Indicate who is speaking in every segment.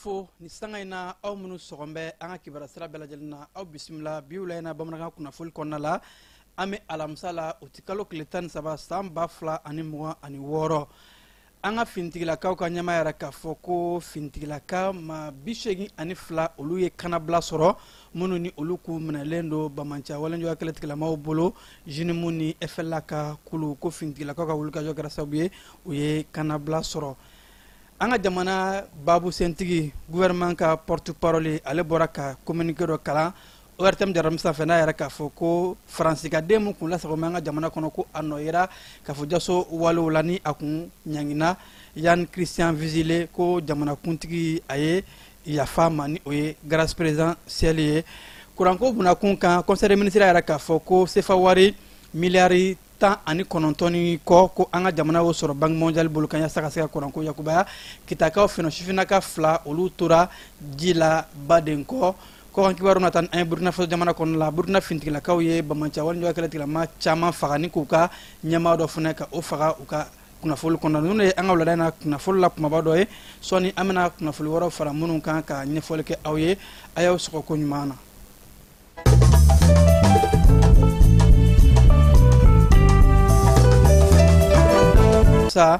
Speaker 1: Fo ni sanga in na, aw minnu sɔgɔn bɛ an ka kibaruya sira bɛɛ lajɛlen na, aw bisimila bi wula in na bamanankan kunnafoli kɔnɔna la. An bɛ alamisa la, o ti kalo tile 13, san 2026. An ka finitigilakaw ka ɲɛmaa yɛrɛ k'a fɔ ko finitigilaka ma 82, olu ye kanabila sɔrɔ, minnu ni olu k'u minɛlen don banbaanci walejuguya kɛlɛtigilamaw bolo, JNIM ni FLA ka kulu, ko finitigilakaw ka wulikajɔ kɛra sababu ye u ye kanabila sɔrɔ. An ka jamana babu sentigi, gouvernement ka porte parole, ale bɔra ka communiqué dɔ kalan ORTM jaramu sanfɛ, n'a yɛrɛ k'a fɔ ko Faransikaden min kun lasago bɛ an ka jamana kɔnɔ, ko a nɔ yera k'a fɔ jaso walew la, ni a kun ɲangina, Yann Christian Vezilier, ko jamanakuntigi a ye yafa ma, ni o ye grâce présidentielle ye. Kuranko bunakun kan, conseil des ministres yɛrɛ k'a fɔ ko sefa wari miliyari 19 ni kɔ, ko an ka jamana y'o sɔrɔ Banque mondiale bolo kan, yaasa ka se ka kuranko yakubaya. Kitakaw fɛnɛ, sifinnaka fila, olu tora ji la baden kɔ. Kɔkan kibaru na taa an ye Burkina Faso jamana kɔnɔ la, Burkina finitigilakaw ye banbaanci walejuguya kɛlɛtigilama caman faga, ni k'u ka ɲɛmaa dɔ fana ka o faga u ka kunnafoli kɔnɔ. Ninnu ye an ka wulada in na kunnafoli la kumaba dɔ ye. Sɔɔni an bɛna kunnafoli wɛrɛw fara minnu kan ka ɲɛfɔli kɛ aw ye. A y'aw sɔgɔ ko ɲuman na. Sa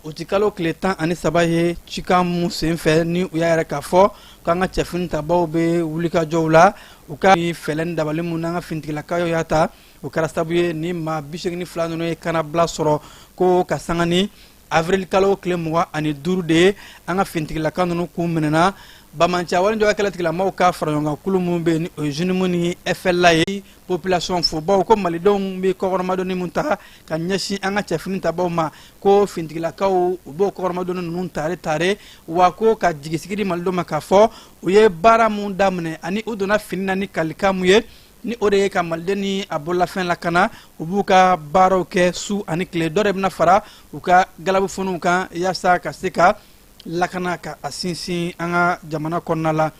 Speaker 1: o ti kalo tile 13 ye, cikan mun senfɛ ni u y'a yɛrɛ k'a fɔ k'an ka cɛfini tabaw bɛ wulikajɔw la, u ka fɛɛrɛ ni dabali mun n'an ka finitigilakaw y'a ta, o kɛra sababu ye ni maa 82 ninnu ye kanabila sɔrɔ, ko ka sanga ni avril kalo tile 25 de ye, an ka finitigilaka ninnu kun minɛna banbaanci walejuguya kɛlɛtigilamaw ka faraɲɔgɔnkan kulu minnu bɛ yen, ni o ye JNIM ni FLA ye. Population fo, bawo ko malidenw bɛ kɔkɔrɔmadonni mun ta ka ɲɛsin an ka cɛfini tabaw ma, ko finitigilakaw u b'o kɔkɔrɔmadonni ninnu tare tare, wa ko ka jigisigi di malidenw ma k'a fɔ u ye baara mun daminɛ ani u donna fini na ni kalikan mun ye, ni o de ye ka maliden ni a bololafɛn lakana, u b'u ka baaraw kɛ su ani tile. Dɔ de bɛna fara u ka galabufoniw kan yaasa ka se ka lakana ka a sinsin an ka jamana kɔnɔna la.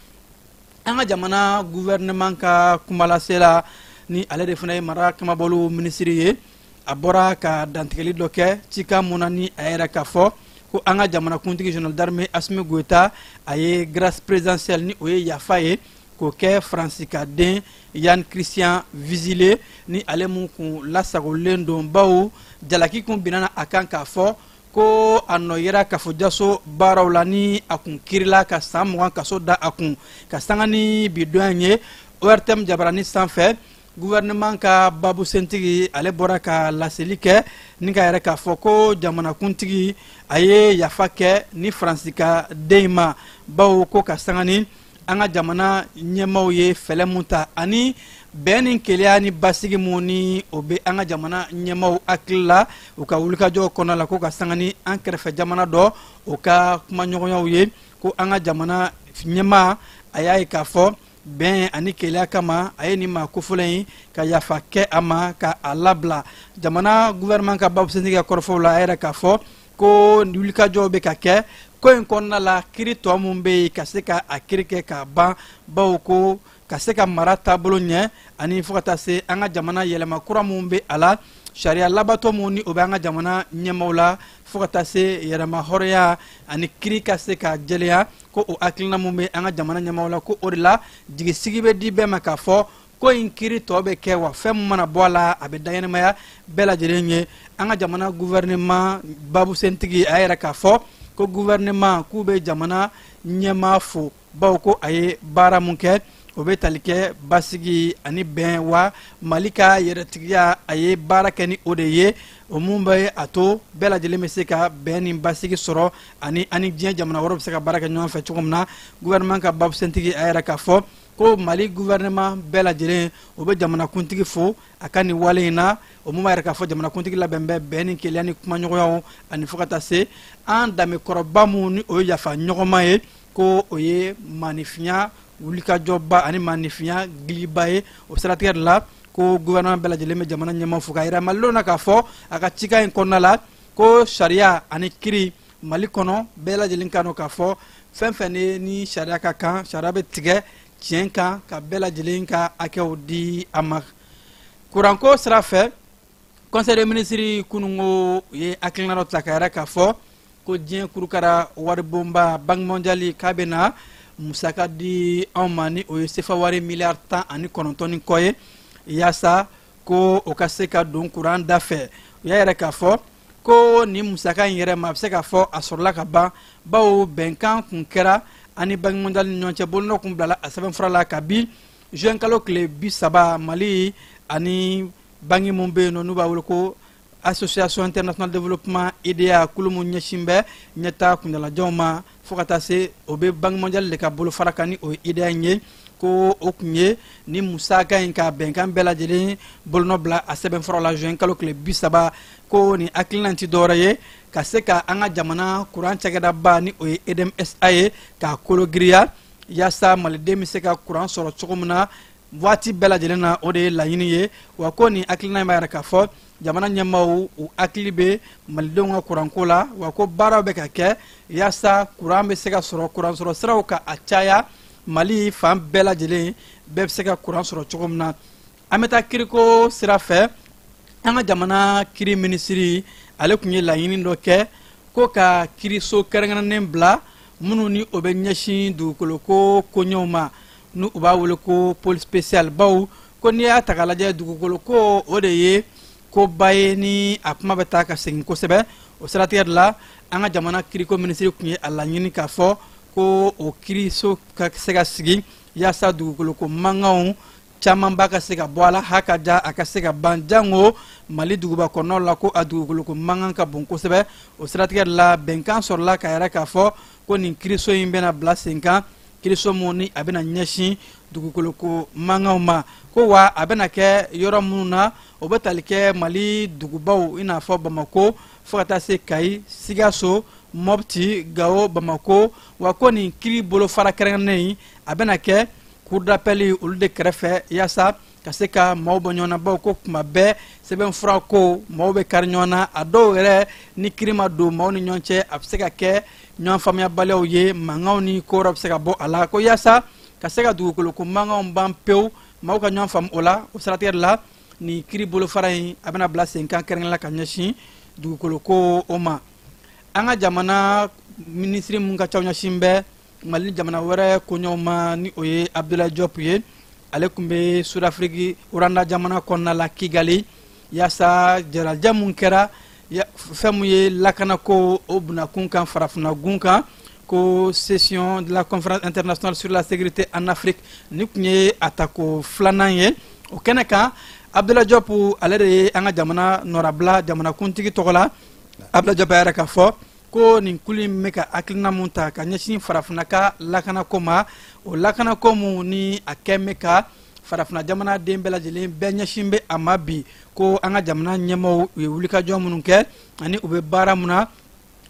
Speaker 1: An ka jamana gouvernement ka kumalasela, ni ale de fana ye mara kamabɔliw minisiri ye, a bɔra ka dantigɛli dɔ kɛ cikan mun na, ni a yɛrɛ k'a fɔ ko an ka jamanakuntigi général d'armée Assimi Goïta a ye grâce présidentielle, ni o ye yafa ye, k'o kɛ Faransikaden Yann Christian Vezilier, ni ale mun kun lasagolen don, bawo jalaki kun binna a kan k'a fɔ ko a nɔ yera kafo jaso baaraw la, ni a kun kirila ka san 20 kaso da a kun. Ka sanga ni bi don in ye, ORTM jabarani sanfɛ, gouvernement ka babu sentigi, ale bɔra ka laseli kɛ ni ka yɛrɛ k'a fɔ ko jamanakuntigi a ye yafa kɛ ni Faransika den in ma, bawo ko ka sanga ni an ka jamana ɲɛmaaw ye fɛɛrɛ mun ta ani bɛn ni kelenya ni basigi mun ni o bɛ an ka jamana ɲɛmaaw hakili la u ka wulikajɔw kɔnɔ la, ko ka sanga ni an kɛrɛfɛ jamana dɔ o ka kumaɲɔgɔnyaw ye, ko an ka jamana ɲɛmaa a y'a ye k'a fɔ bɛn ani kelenya kama, a ye nin maa kofɔlen in ka yafa kɛ a ma ka a labila. Jamana gouvernement ka babusentigi ka kɔrɔfɔw la, a yɛrɛ k'a fɔ ko wulikajɔw bɛ ka kɛ ko in kɔnɔna la, kiri tɔ mun bɛ yen, ka se ka a kiri kɛ k'a ban, bawo ko ka se ka mara taabolo ɲɛ, ani fo ka taa se an ka jamana yɛlɛma kura mun bɛ a la, sariya labato mun ni o bɛ an ka jamana ɲɛmaaw la, fo ka taa se yɛrɛma hɔrɔnya ani kiri ka se ka jɛlenya, ko o hakilina mun bɛ an ka jamana ɲɛmaaw la, ko o de la jigisigi bɛ di bɛɛ ma k'a fɔ ko in kiri tɔ bɛ kɛ, wa fɛn min mana bɔ a la, a bɛ daɲɛnɛmaya bɛɛ lajɛlen ye. An ka jamana gouvernement babusentigi a yɛrɛ k'a fɔ ko gouvernement k'u bɛ jamana ɲɛmaa fo, bawo ko a ye baara mun kɛ, o bɛ tali kɛ basigi ani bɛn wa Mali ka yɛrɛtigiya, a ye baara kɛ ni o de ye, o mun bɛ a to bɛɛ lajɛlen bɛ se ka bɛn ni basigi sɔrɔ, ani diɲɛ jamana wɛrɛw bɛ se ka baara kɛ ɲɔgɔn fɛ cogo min na. Gouvernement ka babusentigi a yɛrɛ k'a fɔ ko Mali gouvernement bɛɛ lajɛlen, o bɛ jamanakuntigi fo a ka nin wale in na, o mun b'a yɛrɛ k'a fɔ jamanakuntigi labɛn bɛ bɛn ni kelenya ni kumaɲɔgɔnyaw, ani fo ka taa se an danbekɔrɔba mun ni o ye yafa ɲɔgɔnma ye, ko o ye maanifinya wulikajɔba ani maanifinya giliba ye. O siratigɛ de la, ko gouvernement bɛɛ lajɛlen bɛ jamana ɲɛmaa fo, k'a yira malidenw na k'a fɔ a ka cikan in kɔnɔna la ko sariya ani kiri Mali kɔnɔ, bɛɛ lajɛlen ka dɔn k'a fɔ fɛn fɛn ni sariya ka kan, sariya bɛ tigɛ tiɲɛ kan ka bɛɛ lajɛlen ka hakɛw di a ma. Kuranko sira fɛ, conseil des ministres kununko u ye hakilina dɔ ta ka yɛrɛ k'a fɔ Ko diɲɛ kurukara waribonba Banque mondiale k'a bɛna musaka di anw ma, ni o ye sefa wari miliyari 19 ni kɔ ye, yaasa ko o ka se ka don kuran da fɛ. U y'a yɛrɛ k'a fɔ ko nin musaka in yɛrɛ ma, a bɛ se k'a fɔ a sɔrɔla ka ban, bawo bɛnkan kun kɛra ani Banque mondiale ni ɲɔgɔn cɛ, bolonɔ kun bilala a sɛbɛnfura la kabi juin kalo tile 30. Mali ani banki mun bɛ yen nɔ, n'u b'a wele ko Association internationale développement IDA, kulu mun ɲɛsin bɛ ɲɛta kuntaalajanw ma, fo ka taa se o bɛ Banque mondiale de ka bolofara kan, ni o ye IDA in ye, ko o kun ye ni musaka in ka bɛnkan bɛɛ lajɛlen bolonɔ bila a sɛbɛnfura la juin kalo tile 30. Ko nin hakilina ti dɔwɛrɛ ye ka se ka an ka jamana kuran cakɛdaba, ni o ye EDM SA ye, k'a kolo giriya, yaasa maliden bɛ se ka kuran sɔrɔ cogo min na waati bɛɛ lajɛlen na. O de ye laɲini ye. Wa ko nin hakilina in b'a yɛrɛ k'a fɔ jamana ɲɛmaaw u hakili bɛ malidenw ka kuranko la, wa ko baaraw bɛ ka kɛ yaasa kuran bɛ se ka sɔrɔ, kuran sɔrɔ siraw ka a caya Mali fan bɛɛ lajɛlen, bɛɛ bɛ se ka kuran sɔrɔ cogo min na. An bɛ taa kiriko sira fɛ. An ka jamana kiri minisiri, ale tun ye laɲini dɔ kɛ ko ka kiriso kɛrɛnkɛrɛnnen bila minnu ni o bɛ ɲɛsin dugukoloko koɲɛw ma, n'u u b'a wele ko pôle spécial, baw ko n'i y'a ta k'a lajɛ, dugukoloko o de ye koba ye ni a kuma bɛ taa ka segin kosɛbɛ. O siratigɛ de la, an ka jamana kiriko minisiri tun ye a laɲini k'a fɔ ko o kiriso ka se ka sigi yaasa dugukoloko mankanw camanba ka se ka bɔ a la, ha ka ja a ka se ka ban, jango Mali duguba kɔnɔnaw la, ko a dugukoloko mankan ka bon kosɛbɛ. O siratigɛ de la, bɛnkan sɔrɔla ka yɛrɛ k'a fɔ ko nin kiriso in bɛna bila sen kan, kiriso mun ni a bɛna ɲɛsin dugukoloko mankanw ma. Ko wa a bɛna kɛ yɔrɔ minnu na, o bɛ tali kɛ Mali dugubaw, i n'a fɔ Bamako, fo ka taa se Kayi, Sikaso, Mɔpti, Gawo, Bamako. Wa ko nin kiri bolofara kɛrɛnkɛrɛnnen in, a bɛna kɛ cour d'appel olu de kɛrɛfɛ, yaasa ka se ka maaw bɔ ɲɔgɔn na, bawo ko kuma bɛɛ sɛbɛnfura ko maaw bɛ kari ɲɔgɔn na. A dɔw yɛrɛ, ni kiri ma don maaw ni ɲɔgɔn cɛ, a bɛ se ka kɛ ɲɔgɔn faamuyabaliyaw ye, mankanw ni ko wɛrɛ bɛ se ka bɔ a la. Ko yaasa ka se ka dugukoloko mankanw ban pewu, maaw ka ɲɔgɔn faamu o la, o siratigɛ de la, nin kiri bolofara in a bɛna bila sen kan kɛrɛnkɛrɛn la ka ɲɛsin dugukoloko o ma. An ka jamana minisiri mun ka caw ɲɛsin bɛ Mali jamana wɛrɛ koɲɛw ma, ni o ye Abdoulaye Diop ye, ale tun bɛ Sudafiriki, Rwanda jamana kɔnɔna la, Kigali, yaasa jalajɛ mun kɛra fɛn mun ye lakanako o bunakun kan farafinna gun kan, ko session de la Conférence internationale sur la sécurité en Afrique, ni tun ye a tako filanan ye. O kɛnɛ kan, Abdoulaye Diop, ale de ye an ka jamana nɔrabila jamanakuntigi tɔgɔ la. Abdoulaye Diop yɛrɛ k'a fɔ ko nin kulu in bɛ ka hakilina mun ta ka ɲɛsin farafinna ka lakanako ma, o lakanako mun ni a kɛ bɛ ka farafinna jamanaden bɛɛ lajɛlen bɛɛ ɲɛsin bɛ a ma bi, ko an ka jamana ɲɛmaaw u ye wulikajɔ minnu kɛ ani u bɛ baara mun na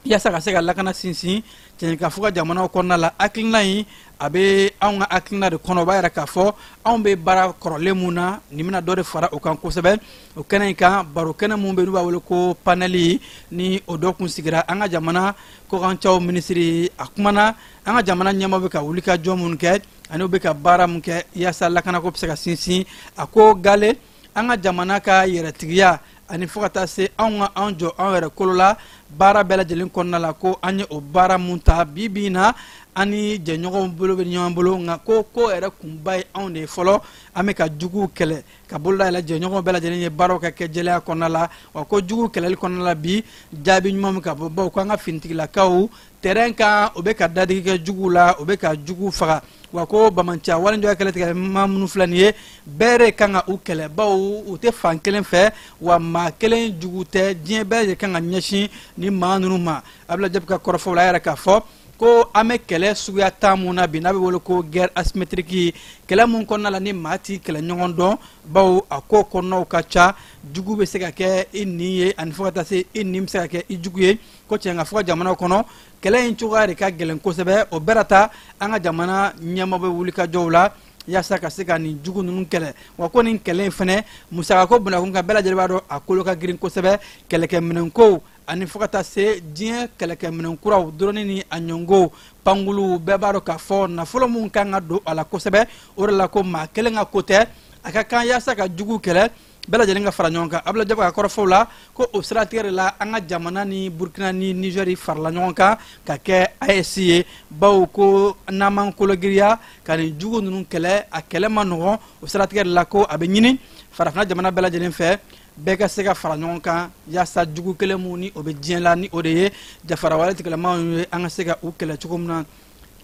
Speaker 1: yaasa ka se ka lakana sinsin cɛɲɛkafo ka jamanaw kɔnɔna la, hakilina in a bɛ anw ka hakilina de kɔnɔ. O b'a yira k'a fɔ anw bɛ baara kɔrɔlen mun na, nin bɛna dɔ de fara o kan kosɛbɛ. O kɛnɛ in kan, baro kɛnɛ mun bɛ n'u b'a wele ko panel, ni o dɔ kun sigira, an ka jamana kɔkancaw minisiri a kumana an ka jamana ɲɛmaaw bɛ ka wulikajɔ minnu kɛ ani u bɛ ka baara mun kɛ yaasa lakanako bɛ se ka sinsin. A ko gale an ka jamana ka yɛrɛtigiya ani fo ka taa se anw ka an jɔ an yɛrɛ kolo la baara bɛɛ lajɛlen kɔnɔna la, ko an ye o baara mun ta bi bi in na, an ni jɛɲɔgɔnw bolo bɛ ɲɔgɔn bolo, nka ko ko yɛrɛ kunba ye anw de ye fɔlɔ, an bɛ ka juguw kɛlɛ ka bolo dayɛlɛ jɛɲɔgɔnw bɛɛ lajɛlen ye baaraw ka kɛ jɛlenya kɔnɔna la. Wa ko juguw kɛlɛli kɔnɔna la bi, jaabi ɲuman bɛ ka bɔ, bawo ko an ka finitigilakaw terrain kan, u bɛ ka dadigi kɛ juguw la, u bɛ ka juguw faga. Wa ko bamanciya walenjɔ kɛlɛtigɛ maa minnu filɛ nin ye, bɛɛ de kan ka u kɛlɛ, bawo u tɛ fan kelen fɛ, wa maa kelen jugu tɛ, diɲɛ bɛɛ de kan ka ɲɛsin ni maa ninnu ma. Abdoulaye Diop ka kɔrɔfɔw la, a yɛrɛ k'a fɔ ko an bɛ kɛlɛ suguya tan mun na bi, n'a bɛ wele ko guerre asymétrique, kɛlɛ mun kɔnɔna la ni maa t'i kɛlɛ ɲɔgɔn dɔn, bawo a ko kɔnɔnaw ka ca, jugu bɛ se ka kɛ i nin ye ani fo ka taa se i nin bɛ se ka kɛ i jugu ye. Ko tiɲɛ ka fɔ ka jamana kɔnɔ, kɛlɛ in cogoya de ka gɛlɛn kosɛbɛ. O bɛɛ ta, an ka jamana ɲɛmaa bɛ wulikajɔw la yaasa ka se ka nin jugu ninnu kɛlɛ. Wa ko nin kɛlɛ in fɛnɛ musakako bunakun kan, bɛɛ lajɛlen b'a dɔn a kolo ka girin kosɛbɛ, kɛlɛkɛminɛnkow ani fo ka taa se diɲɛ kɛlɛkɛminɛn kuraw, drone ni a ɲɔngow, pankuluw, bɛɛ b'a dɔn k'a fɔ nafolo mun kan ka don a la kosɛbɛ. O de la ko maa kelen ka ko tɛ, a ka kan yaasa ka jugu kɛlɛ. Bɛɛ lajɛlen ka fara ɲɔgɔn kan. Abulayi Jɔpu ka kɔrɔfɔw la, ko o siratigɛ de la, an ka jamana ni Burkina ni Nizɛri farala ɲɔgɔn kan ka kɛ AES ye, bawo ko n'an m'an kologiriya ka nin jugu ninnu kɛlɛ, a kɛlɛ man nɔgɔn. O siratigɛ de la, ko a bɛ ɲini farafinna jamana bɛɛ lajɛlen fɛ, bɛɛ ka se ka fara ɲɔgɔn kan yaasa jugu kelen mun ni o bɛ diɲɛ la, ni o de ye jafarawale tigilamaw ye, an ka se ka u kɛlɛ cogo min na.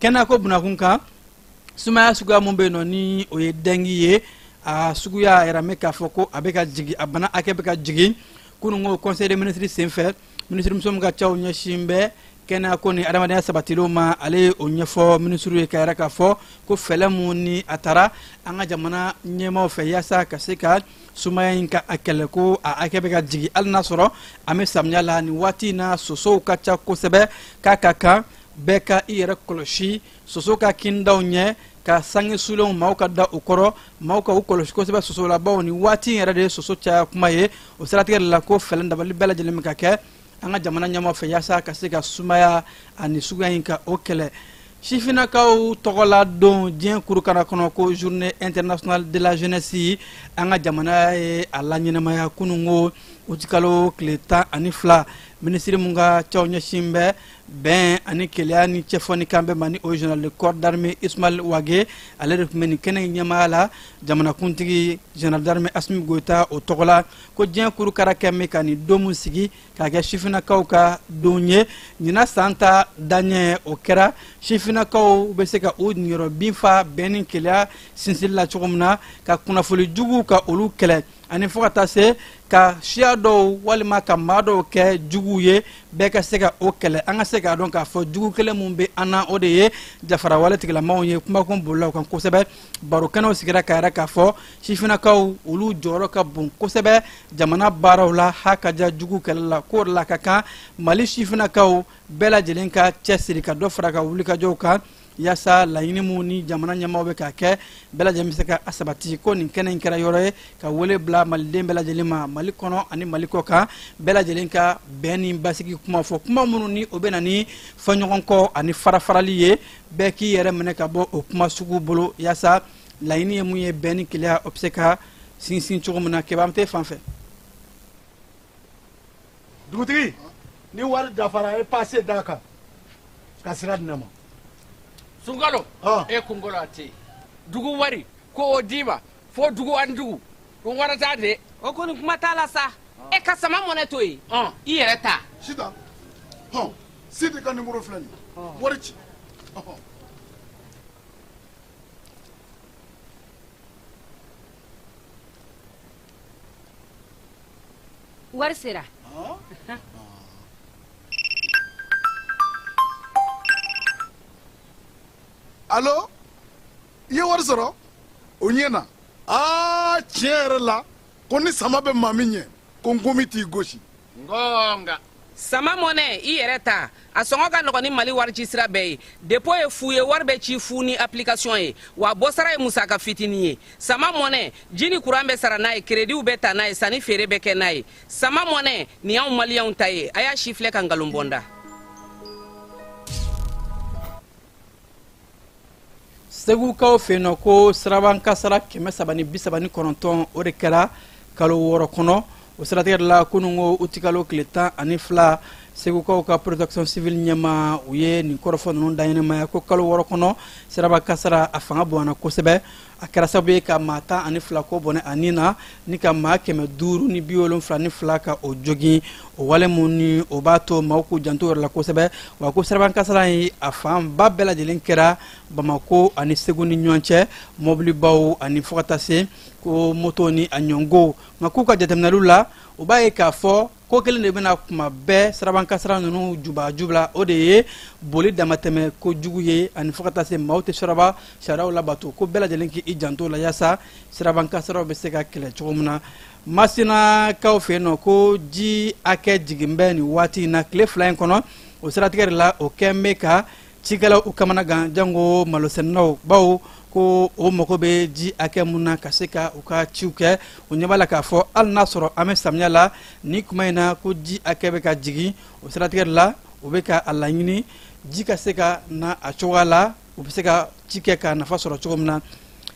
Speaker 1: Kɛnɛyako bunakun kan, sumaya suguya mun bɛ yen nɔ, ni o ye dengue ye, a suguya yɛrɛ bɛ k'a fɔ ko a bɛ ka jigin, a bana hakɛ bɛ ka jigin. Kununko conseil des ministres senfɛ, minisirimuso min ka caw ɲɛsin bɛ kɛnɛyako ni adamadenya sabatilenw ma, ale ye o ɲɛfɔ minisiriw ye, ka yɛrɛ k'a fɔ ko fɛɛrɛ mun ni a taara an ka jamana ɲɛmaaw fɛ yaasa ka se ka sumaya in ka a kɛlɛ, ko a hakɛ bɛ ka jigin, hali n'a sɔrɔ an bɛ samiya la nin waati in na, sosow ka ca kosɛbɛ, k'a ka kan bɛɛ ka i yɛrɛ kɔlɔsi soso ka kindaw ɲɛ, ka sange sulenw maaw ka da u kɔrɔ, maaw ka u kɔlɔsi kosɛbɛ soso la, bawo nin waati in yɛrɛ de ye soso caya kuma ye. O siratigɛ de la, ko fɛɛrɛ dabali bɛɛ lajɛlen bɛ ka kɛ an ka jamana ɲɛmaaw fɛ yaasa ka se ka sumaya ani suguya in ka o kɛlɛ. Sifinnakaw tɔgɔla don diɲɛ kurukara kɔnɔ, ko journée internationale de la jeunesse, an ka jamana ye a laɲɛnamaya kununko utikalo tile 12. Minisiri mun ka caw ɲɛsin bɛ bɛn ani kelenya ni cɛfɔ ni kanbɛn ma, ni o ye général de corps d'armée Ismaël Wagué, ale de tun bɛ nin kɛnɛ in ɲɛmaaya la jamanakuntigi général d'armée Assimi Goïta o tɔgɔ la. Ko diɲɛ kurukara kɛ min ka nin don mun sigi k'a kɛ sifinnakaw ka don ye, ɲinan san ta daɲɛ o kɛra sifinnakaw bɛ se ka u niyɔrɔ bin fa bɛn ni kelenya sinsili la cogo min na, ka kunnafoni juguw ka olu kɛlɛ, ani fo ka taa se ka siya dɔw walima ka maa dɔw kɛ juguw ye, bɛɛ ka se ka o kɛlɛ. An ka se k'a dɔn k'a fɔ jugu kelen mun bɛ an na, o de ye jafarawale tigilamaw ye. Kumakun bolila o kan kosɛbɛ, baro kɛnɛw sigira ka yɛrɛ k'a fɔ sifinnakaw olu jɔyɔrɔ ka bon kosɛbɛ jamana baaraw la, ha ka ja jugu kɛlɛ la. K'o de la ka kan Mali sifinnakaw bɛɛ lajɛlen ka cɛsiri ka dɔ fara ka wulikajɔw kan yaasa laɲini mun ni jamana ɲɛmaaw bɛ k'a kɛ, bɛɛ lajɛlen bɛ se ka a sabati. Ko nin kɛnɛ in kɛra yɔrɔ ye ka wele bila maliden bɛɛ lajɛlen ma, Mali kɔnɔ ani Mali kɔ kan, bɛɛ lajɛlen ka bɛn ni basigi kuma fɔ, kuma minnu ni o bɛ na ni fɔɲɔgɔnkɔ ani farafarali ye, bɛɛ k'i yɛrɛ minɛ ka bɔ o kuma sugu bolo, yaasa laɲini ye mun ye, bɛn ni kelenya, o bɛ se ka sinsin cogo min na. Keba, an tɛ fan fɛ.
Speaker 2: Dugutigi, ni wari dafara, e pase d'a kan ka sira di ne ma.
Speaker 3: Sunkalo, e kunkolo a tɛ yen. Dugu wari ko o d'i ma fo dugu ani dugu ɗum warata de.
Speaker 4: O kɔni kuma t'a la sa. E ka Sama Money to yen, i yɛrɛ ta.
Speaker 5: Sitan, hɔn, Sidi ka nimoro filɛ nin ye, wari ci.
Speaker 4: Wari sera.
Speaker 5: Alo, i ye wari sɔrɔ o ɲɛ na. Aa, tiɲɛ yɛrɛ la, ko ni sama bɛ maa min ɲɛ, ko nkomi t'i gosi.
Speaker 3: Gonga.
Speaker 4: Sama Money, i yɛrɛ ta, a sɔngɔ ka nɔgɔn ni Mali wari ci sira bɛɛ ye. Dépôt ye fu ye, wari bɛ ci fu ni application ye, wa bɔsara ye musaka fitinin ye. Sama Money, ji ni kuran bɛ sara n'a ye, créditw bɛ ta n'a ye, sanni feere bɛ kɛ n'a ye. Sama Money nin y'anw maliyɛnw ta ye. A y'a si filɛ ka nkalon bɔ n da.
Speaker 1: Segukaw fɛ yen nɔ, ko siraban kasara 339, o de kɛra kalo 6 kɔnɔ. O siratigɛ de la, kununko utikalo tile 12, Segukaw ka protection civile ɲɛmaa, u ye nin kɔrɔfɔ ninnu daɲɛnamaya, ko kalo 6 kɔnɔ, siraba kasara a fanga bonyana kosɛbɛ, a kɛra sababu ye ka maa 12 ko bɔnɛ a ni na, ni ka maa 572 ka o jogin. O wale mun ni o b'a to maaw k'u janto yɛrɛ la kosɛbɛ. Wa ko siraban kasara in, a fanba bɛɛ lajɛlen kɛra Bamako ani Segu ni ɲɔgɔn cɛ, mɔbilibaw ani fo ka taa se ko moto ni a ɲɔngow. Nka k'u ka jateminɛliw la, u b'a ye k'a fɔ ko kelen de bɛna kuma bɛɛ siraban kasara ninnu jubaju la, o de ye boli damatɛmɛ kojugu ye, ani fo ka taa se maaw tɛ siraba sariyaw labato. Ko bɛɛ lajɛlen k'i janto la yaasa siraban kasaraw bɛ se ka kɛlɛ cogo min na. Masinakaw fɛ yen nɔ, ko ji hakɛ jigin bɛ nin waati in na tile 2 in kɔnɔ. O siratigɛ de la, o kɛn bɛ ka cikɛlaw u kamana gan, jango malosɛnɛnaw, bawo ko o mago bɛ ji hakɛ mun na ka se ka u ka ciw kɛ. O ɲɛ b'a la k'a fɔ hali n'a sɔrɔ an bɛ samiya la ni kuma in na, ko ji hakɛ bɛ ka jigin. O siratigɛ de la, u bɛ ka a laɲini ji ka se ka na a cogoya la, u bɛ se ka ci kɛ ka nafa sɔrɔ cogo min na.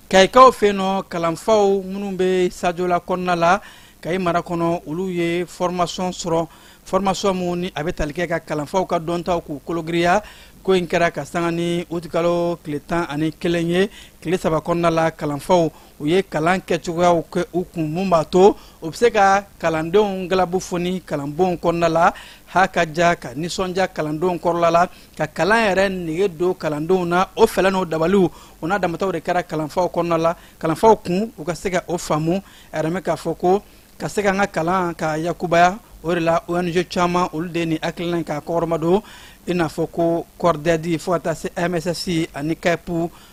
Speaker 1: Kayikaw fɛ yen nɔ, kalanfaw minnu bɛ Sajola kɔnɔna la, Kayi mara kɔnɔ, olu ye formation sɔrɔ, formation mun ni a bɛ tali kɛ ka kalanfaw ka dɔntaw k'u kologiriya. Ko in kɛra ka sanga ni utikalo tile 11 ye. Tile 3 kɔnɔna la, kalanfaw u ye kalan kɛcogoyaw kɛ u kun mun b'a to u bɛ se ka kalandenw galabu foni kalanbonw kɔnɔna la, ha ka ja ka nisɔndiya kalandenw kɔrɔla la, ka kalan yɛrɛ nege don kalandenw na. O fɛɛrɛ n'o dabaliw, o n'a damataw de kɛra kalanfaw kɔnɔna la, kalanfaw kun, u ka se ka o faamu. A yɛrɛ k'a fɔ ko ka se ka an ka kalan ka yakubaya, o de la ONG caman, olu de ye nin hakilina in k'a kɔkɔrɔma don, i n'a fɔ ko CORDED, fo ka taa se MSS ani CAEP,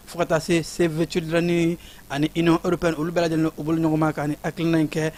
Speaker 1: fo ka taa se Save the Children ani Union européenne. Olu bɛɛ lajɛlen u bolo ɲɔgɔn ma ka nin hakilina in kɛ.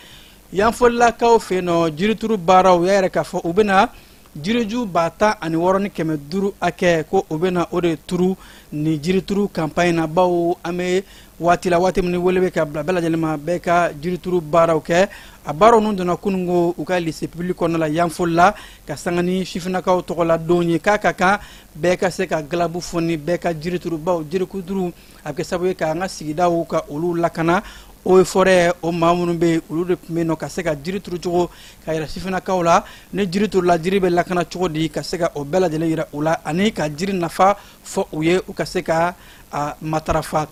Speaker 1: Yanfolilakaw fɛ yen nɔ, jirituru baaraw, u y'a yɛrɛ k'a fɔ u bɛna jiriju 16 500 hakɛ, ko u bɛna o de turu ni jirituru campagne na, bawo an bɛ waati la, waati min ni wele bɛ ka bila bɛɛ lajɛlen ma, bɛɛ ka jirituru baaraw kɛ. A baaraw ninnu donna kununko u ka lycée public kɔnɔna la Yanfolila, ka sanga ni sifinnakaw tɔgɔla don ye, k'a ka kan bɛɛ ka se ka galabu foni, bɛɛ ka jirituru, bawo jirikuturu a bɛ kɛ sababu ye k'an ka sigidaw ka olu lakana. Eaux et forêts, o maa minnu bɛ yen, olu de tun bɛ yen nɔ ka se ka jiri turu cogo ka yira sifinnakaw la, ni jiri turula, jiri bɛ lakana cogo di, ka se ka o bɛɛ lajɛlen yira u la ani ka jiri nafa fɔ u ye, u ka se ka a matarafa.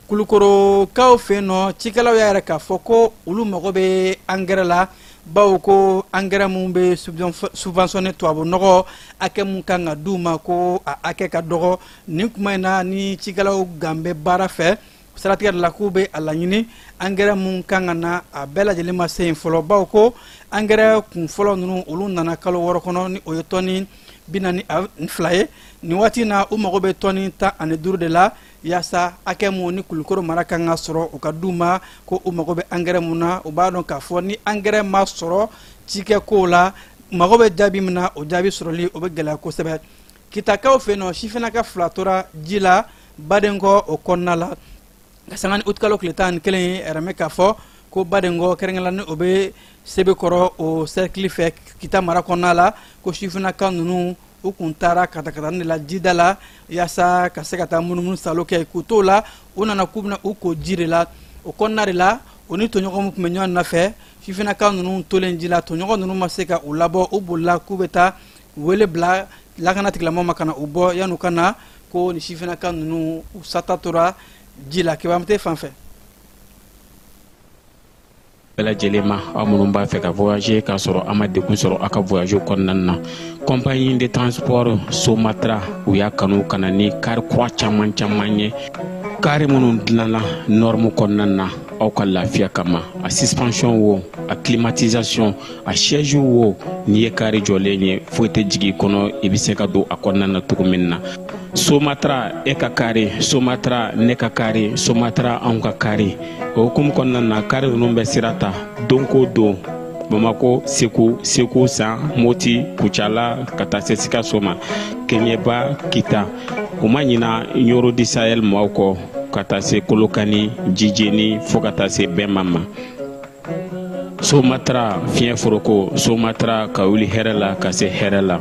Speaker 1: Kulukorokaw fɛ yen nɔ, cikɛlaw y'a yɛrɛ k'a fɔ ko olu mago bɛ angɛrɛ la, bawo ko angɛrɛ mun bɛ subventionné, tubabu nɔgɔ hakɛ mun kan ka d'u ma, ko a hakɛ ka dɔgɔ nin kuma in na. Ni cikɛlaw gan bɛ baara fɛ, siratigɛ de la k'u bɛ a laɲini, angɛrɛ mun kan ka na, a bɛɛ lajɛlen ma se yen fɔlɔ, bawo ko angɛrɛ kun fɔlɔ ninnu, olu nana kalo 6 kɔnɔ, ni o ye tɔni 42 ye. Nin waati in na, u mago bɛ tɔni 15 de la, yaasa hakɛ mun ni Kulukoro mara kan ka sɔrɔ, u ka d'u ma. Ko u mago bɛ angɛrɛ mun na, u b'a dɔn k'a fɔ ni angɛrɛ ma sɔrɔ cikɛkow la, mago bɛ jaabi min na, o jaabi sɔrɔli o bɛ gɛlɛya kosɛbɛ. Kitakaw fɛ yen nɔ, sifinnaka fila tora ji la Badenkɔ o kɔnɔna la, ka sanga ni utikalo tile 11 ye. Yɛrɛmɛ k'a fɔ ko Badenkɔ, kɛrɛnkɛrɛnla ni o bɛ Sebekɔrɔ o cercle fɛ, Kita mara kɔnɔna la, ko sifinnaka ninnu, u kun taara katakatani de la jida la, yaasa ka se ka taa munumunu salo kɛ. K'u t'o la, u nana k'u bɛna u ko ji de la. O kɔnɔna de la, u ni tɔɲɔgɔn tun bɛ ɲɔgɔn nɔfɛ. Sifinnaka ninnu tolen ji la, tɔɲɔgɔn ninnu ma se ka u labɔ. U bolila k'u bɛ taa wele bila lakana tigilamɔgɔw ma ka na u bɔ. Yan'u ka na, ko ni sifinnaka ninnu, u sata tora ji la. Kebamute fan fɛ.
Speaker 6: Bɛɛ lajɛlen ma, aw minnu b'a fɛ ka voyager k'a sɔrɔ a ma degun sɔrɔ aw ka voyage kɔnɔna na, compagnie de transport Somatra, u y'a kanu ka na ni kari kura caman caman ye, kari minnu dilanna norme kɔnɔna na aw ka lafiya kama. A suspension wo, a climatisation, a siège wo, n'i ye kari jɔlen ye, foyi tɛ jigin i kɔnɔ, i bɛ se ka don a kɔnɔna na cogo min na. Somatra, e ka kari Somatra, ne ka kari Somatra, anw ka kari. O hukumu kɔnɔna na, kari ninnu bɛ sira ta don ko don Bamako, Segu, Segu San, Moti, Kucala, ka taa se Sikaso ma, Keɲeba, Kita. U ma ɲina Ɲoro du Sahel maaw kɔ, ka taa se Kolokani, Jijeni, fo ka taa se Bɛnma ma. Somatra, fiɲɛ foroko Somatra, ka wuli hɛrɛ la ka se hɛrɛ la.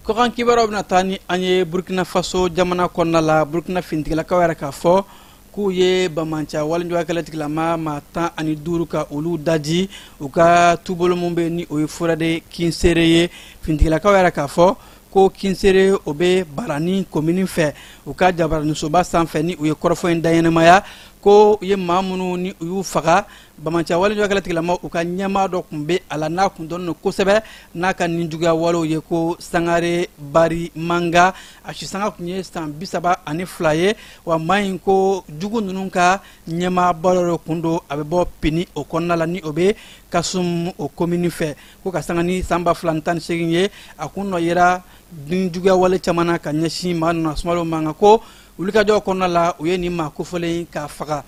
Speaker 1: Kɔkan kibaruyaw bɛna taa ni an ye Burkina Faso jamana kɔnɔna la. Burkina finitigilakaw yɛrɛ k'a fɔ k'u ye banbaanci walejuguya kɛlɛ tigilama maa 15 ka olu daji u ka tubolo mun bɛ, ni o ye forêt de Kinsere ye. Finitigilakaw yɛrɛ k'a fɔ ko Kinsere, o bɛ Barani komini fɛ. U ka jabaranisoba sanfɛ, ni u ye kɔrɔfɔ in daɲɛnamaya, ko u ye maa minnu ni u y'u faga, banbaanci walejuguya kɛlɛ tigilama, u ka ɲɛmaa dɔ tun bɛ a la, n'a kun dɔnnen don kosɛbɛ n'a ka ninjuguya walew ye, ko Sangare Bari Manga. A sisanga tun ye san 32 ye. Wa maa in, ko jugu ninnu ka ɲɛmaaba dɔ de kun don, a bɛ bɔ Pini o kɔnɔna la, ni o bɛ Kasum o komini fɛ. Ko ka sanga ni san 2018 ye, a kun nɔ yera ninjuguya wale caman na ka ɲɛsin maa ninnu sumalo ma. Nka ko wulikajɔ kɔnɔna la, u ye nin maa kofɔlen k'a faga.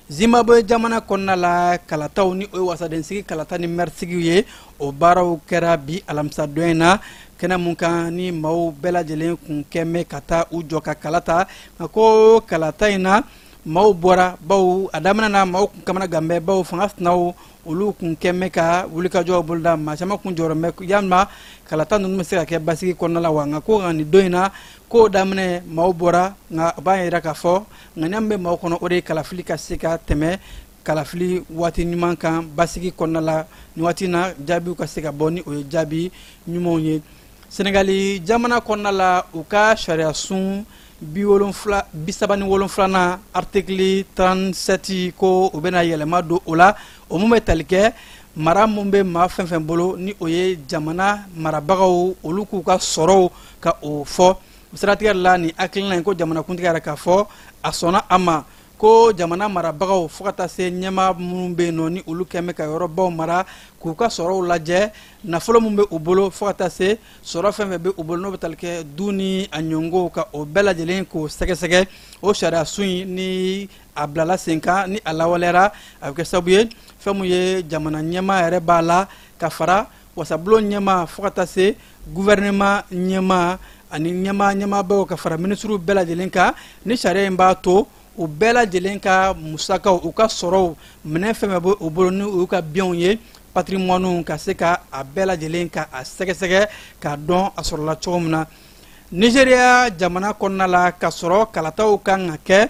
Speaker 1: Zimbabwe jamana kɔnɔna la, kalataw, ni o ye wasadensigi kalata ni mɛrisigiw ye, o baaraw kɛra bi alamisadon in na. Kɛnɛ mun kan ni maaw bɛɛ lajɛlen kun kɛmɛ ka taa u jɔ ka kala ta. Nka ko kalata in na, Maaw bɔra, bawo a daminɛ na maaw kun kamana gan bɛ, bawo fanga sinaw olu kun kɛn bɛ ka wulikajɔw boloda. Maa caman kun jɔrɔ bɛ yalima kalata ninnu bɛ se ka kɛ basigi kɔnɔna la wa. Nka ko nka nin don in na ko daminɛ, maaw bɔra, nka o b'a yira k'a fɔ ŋaniya min bɛ maaw kɔnɔ, o de ye kalafili ka se ka tɛmɛ kalafili waati ɲuman kan basigi kɔnɔna la. Nin waati na, jaabiw ka se ka bɔ ni o ye jaabi ɲumanw ye. Senegali jamana kɔnɔna la, u ka sariyasun 37nan, article 37, ko u bɛna yɛlɛma don o la, o mun bɛ tali kɛ mara mun bɛ maa fɛn fɛn bolo, ni o ye jamana marabagaw, olu k'u ka sɔrɔw ka o fɔ. O siratigɛ la, nin hakilina in ko jamanakuntigi yɛrɛ k'a fɔ a sɔnna a ma ko jamana marabagaw, fo ka taa se ɲɛmaa minnu bɛ yen nɔ, ni olu kɛn bɛ ka yɔrɔbaw mara, k'u ka sɔrɔw lajɛ, nafolo min bɛ u bolo, fo ka taa se sɔrɔ fɛn fɛn bɛ u bolo, n'o bɛ tali kɛ du ni a ɲɔngow ka, o bɛɛ lajɛlen k'o sɛgɛsɛgɛ. O sariya sun in, ni a bilala sen kan, ni a lawaleyara, a bɛ kɛ sababu ye fɛn mun ye jamana ɲɛmaa yɛrɛ b'a la, ka fara wasabulon ɲɛmaa, fo ka taa se gouvernement ɲɛmaa ani ɲɛmaa ɲɛmaabaw, ka fara minisiriw bɛɛ lajɛlen kan. Ni sariya in b'a to u bɛɛ lajɛlen ka musakaw, u ka sɔrɔw, minɛn fɛn fɛn bɛ u bolo, ni u ka bienw ye, patrimoine, ka se ka a bɛɛ lajɛlen ka a sɛgɛsɛgɛ k'a dɔn a sɔrɔla cogo min na. Nigeria jamana kɔnɔna la, ka sɔrɔ kalataw kan ka kɛ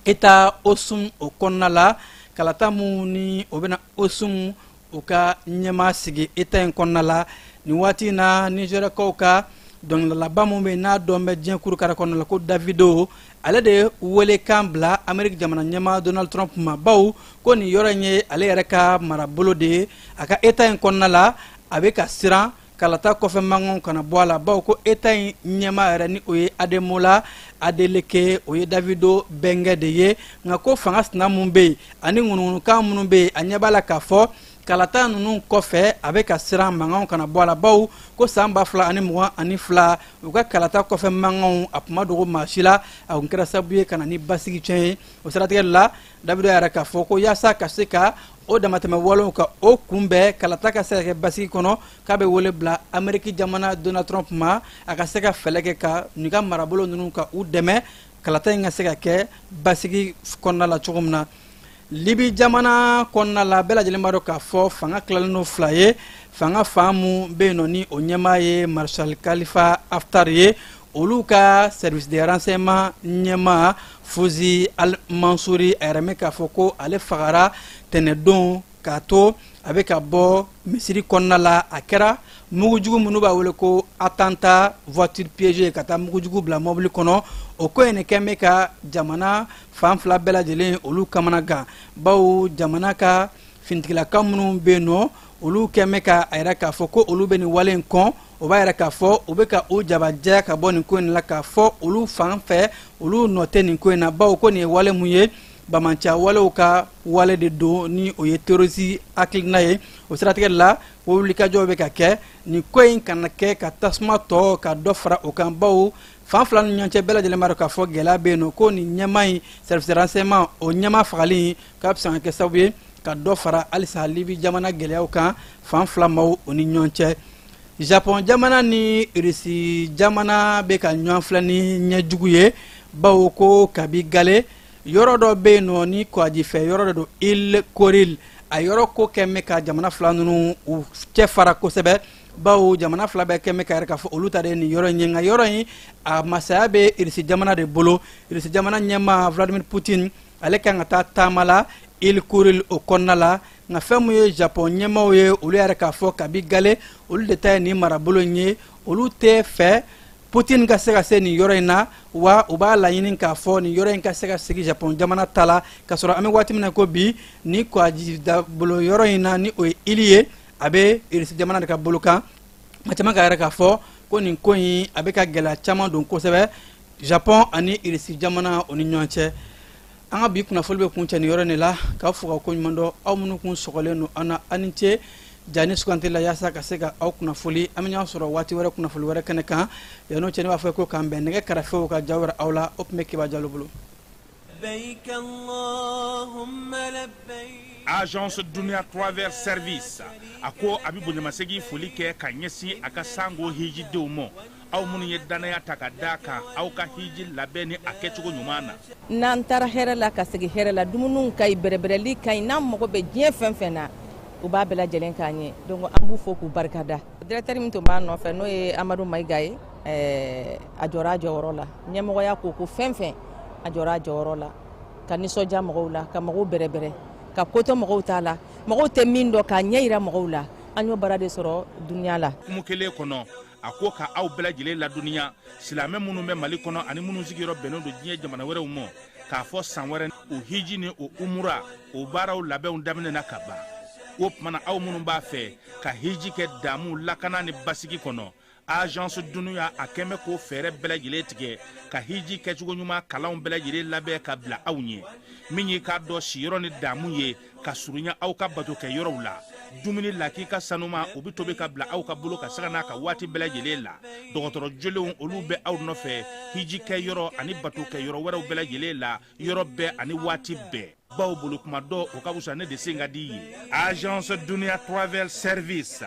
Speaker 1: État Osun o kɔnɔna la, kalata mun ni o bɛna Osun u ka ɲɛmaa sigi État in kɔnɔna la. Nin waati in na, Nigériakaw ka dɔnkilidalaba mun bɛ yen, n'a dɔn bɛ diɲɛ kurukara kɔnɔna la ko Davido, ale de ye welekan bila Ameriki jamana ɲɛmaa Donald Trump ma, bawo ko nin yɔrɔ in ye ale yɛrɛ ka marabolo de ye. A ka État in kɔnɔna la, a bɛ ka siran kalata kɔfɛ mankanw kana bɔ a la, bawo ko État in ɲɛmaa yɛrɛ, ni o ye Ademola Adeleke, o ye Davido bɛnkɛ de ye. Nka ko fanga sina mun bɛ yen ani ŋunuŋunukan minnu bɛ yen, a ɲɛ b'a la k'a fɔ kalata ninnu kɔfɛ, a bɛ ka siran mankanw kana bɔ a la, bawo ko san 2022, u ka kalata kɔfɛ mankanw, a kuma dogo maa si la, a kun kɛra sababu ye ka na ni basigi tiɲɛ ye. O siratigɛ la, Davido yɛrɛ k'a fɔ ko yaasa ka se ka o damatɛmɛ walew ka o kunbɛn, kalata ka se ka kɛ basigi kɔnɔ, k'a bɛ wele bila Ameriki jamana Donald Trump ma, a ka se ka fɛɛrɛ kɛ ka nin ka marabolo ninnu ka u dɛmɛ, kalata in ka se ka kɛ basigi kɔnɔna la cogo min na. Libi jamana kɔnɔna la, bɛɛ lajɛlen b'a dɔn k'a fɔ fanga tilalen don fila ye. Fanga fan mun bɛ yen nɔ, ni o ɲɛmaa ye Marshal Khalifa Haftar ye, olu ka service de renseignement ɲɛmaa Fouzi Al Mansouri, a yɛrɛ mɛn k'a fɔ ko ale fagara tɛnɛdon k'a to a bɛ ka bɔ misiri kɔnɔna la. A kɛra mugujugu minnu b'a wele ko attentat voiture piégée, ka taa mugujugu bila mɔbili kɔnɔ. O ko in de kɛn bɛ ka jamana fan fila bɛɛ lajɛlen olu kamana gan, bawo jamana ka finitigilaka minnu bɛ yen nɔ, olu kɛn bɛ ka a yira k'a fɔ ko olu bɛ nin wale in kɔn. O b'a yira k'a fɔ u bɛ ka u jabajɛ ka bɔ nin ko in la, k'a fɔ olu fan fɛ, olu nɔ tɛ nin ko in na, bawo ko nin ye wale mun ye, banbaanci walew ka wale de don, ni o ye terroriste hakilina ye. O siratigɛ la, o wulikajɔw bɛ ka kɛ nin ko in kana kɛ ka tasuma tɔ ka dɔ fara o kan, bawo fan fila ni ɲɔgɔn cɛ, bɛɛ lajɛlen b'a dɔn k'a fɔ gɛlɛya bɛ yen nɔ. Ko nin ɲɛmaa in, service de renseignement o ɲɛmaa fagali, k'a bɛ se ka kɛ sababu ye ka dɔ fara halisa Libi jamana gɛlɛyaw kan fan fila maaw o ni ɲɔgɔn cɛ. Japon jamana ni Irisi jamana bɛ ka ɲɔgɔn filɛ ni ɲɛjugu ye, bawo ko kabi gale yɔrɔ dɔ bɛ yen nɔ, ni kɔgɔjifɛ yɔrɔ de don, Îles Kouril, a yɔrɔ ko kɛn bɛ ka jamana fila ninnu u cɛ fara kosɛbɛ, bawo jamana fila bɛɛ kɛn bɛ ka yɛrɛ k'a fɔ olu ta de ye nin yɔrɔ in ye. Nka yɔrɔ in, a masaya bɛ Irisi jamana de bolo. Irisi jamana ɲɛmaa Vladimir Putin, ale kan ka taa taama la Îles Kouril o kɔnɔna la. Nka fɛn mun ye Japon ɲɛmaaw ye, olu yɛrɛ k'a fɔ kabi gale olu de ta ye nin marabolo in ye, olu tɛ fɛ Putin ka se ka se nin yɔrɔ in na, wa u b'a laɲini k'a fɔ nin yɔrɔ in ka se ka sigi Japon jamana ta la. K'a sɔrɔ an bɛ waati min na ko bi, ni kɔgɔji bolo yɔrɔ in na, ni o ye île ye, a bɛ Irisi jamana de ka bolo kan. Maa caman ka yɛrɛ k'a fɔ ko nin ko in, a bɛ ka gɛlɛya caman don kosɛbɛ Japon ani Irisi jamana o ni ɲɔgɔn cɛ. An ka bi kunnafoli bɛ kuncɛ nin yɔrɔ de la, k'aw fo ka ko ɲuman dɔn, aw minnu kun sɔgɔlen don an na. Aw ni ce ja ni sugantili la yaasa ka se ka aw kunnafoli. An bɛ ɲɔgɔn sɔrɔ waati wɛrɛ, kunnafoli wɛrɛ kɛnɛ kan. Yan'o cɛ, ne b'a fɔ ko k'an bɛn. Nɛgɛ karafew ka ja wɛrɛ aw la, o tun bɛ Keba Jalo bolo.
Speaker 7: Agence Dunia Travel Service, a ko a bɛ bonyamasegin foli kɛ ka ɲɛsin a ka sango hijidenw ma. Aw minnu ye dannaya ta ka d'a kan aw ka hiji labɛn ni a kɛcogo ɲuman na.
Speaker 4: N'an taara hɛrɛ la ka segin hɛrɛ la, dumuniw ka ɲi, bɛrɛbɛrɛli ka ɲi, n'an mago bɛ diɲɛ fɛn fɛn na, u b'a bɛɛ lajɛlen k'an ye. Donc an b'u fo k'u barikada. Directeur min tun b'a nɔfɛ, n'o ye Amadu Mayiga ye, a jɔra a jɔyɔrɔ la. Ɲɛmɔgɔya ko ko fɛn fɛn, a jɔra a jɔyɔrɔ la ka nisɔndiya mɔgɔw la, ka mɔgɔw bɛrɛbɛrɛ, ka ko to mɔgɔw t'a la, mɔgɔw tɛ min dɔn, k'a ɲɛ yira mɔgɔw la. An y'o baara de sɔrɔ dunuya la.
Speaker 7: Kumu kelen kɔnɔ, a ko ka aw bɛɛ lajɛlen ladɔnniya, silamɛ minnu bɛ Mali kɔnɔ ani minnu sigiyɔrɔ bɛnnen don diɲɛ jamana wɛrɛw ma, k'a fɔ san wɛrɛ o hiji ni o umura o baaraw labɛnw daminɛna ka ban. O tuma na, aw minnu b'a fɛ ka hiji kɛ damu, lakana ni basigi kɔnɔ, Agence Dunuya a kɛn bɛ k'o fɛɛrɛ bɛɛ lajɛlen tigɛ ka hiji kɛcogo ɲuman kalanw bɛɛ lajɛlen labɛn ka bila aw ɲɛ. Min y'i k'a dɔn siyɔrɔ ni damu ye ka surunya aw ka bato kɛ yɔrɔw la, dumuni lakika sanuma, o bɛ tobi ka bila aw ka bolo ka saga n'a ka waati bɛɛ lajɛlen la. Dɔgɔtɔrɔ jolenw, olu bɛ aw nɔfɛ hiji kɛ yɔrɔ ani bato kɛ yɔrɔ wɛrɛw bɛɛ lajɛlen la, yɔrɔ bɛɛ ani waati bɛɛ. Baw bolo kuma dɔ, o ka fisa ne de sen ka di ye. Agence Dunuya Travel Service,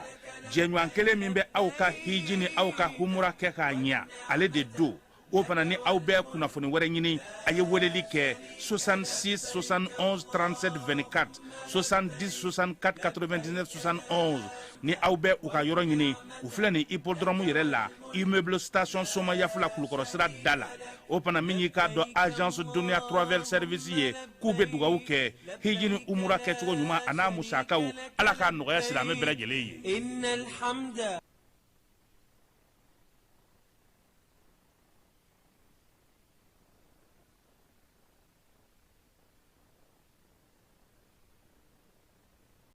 Speaker 7: jɛɲɔgɔn kelen min bɛ aw ka hiji ni aw ka humura kɛ k'a ɲa, ale de don. O fana ni aw bɛ kunnafoni wɛrɛ ɲini, a ye weleli kɛ 66 71 37 24, 70 64 99 71. Ni aw bɛ u ka yɔrɔ ɲini, u filɛ nin hippodrome yɛrɛ la, immeuble Station Somayafula, Kulukɔrɔ sira da la. O fana, min y'i k'a dɔn Agence Dunuya Travel Service ye, k'u bɛ dugawu kɛ hiji ni umura kɛcogo ɲuman a n'a musakaw, Ala k'a nɔgɔya silamɛ bɛɛ lajɛlen ye.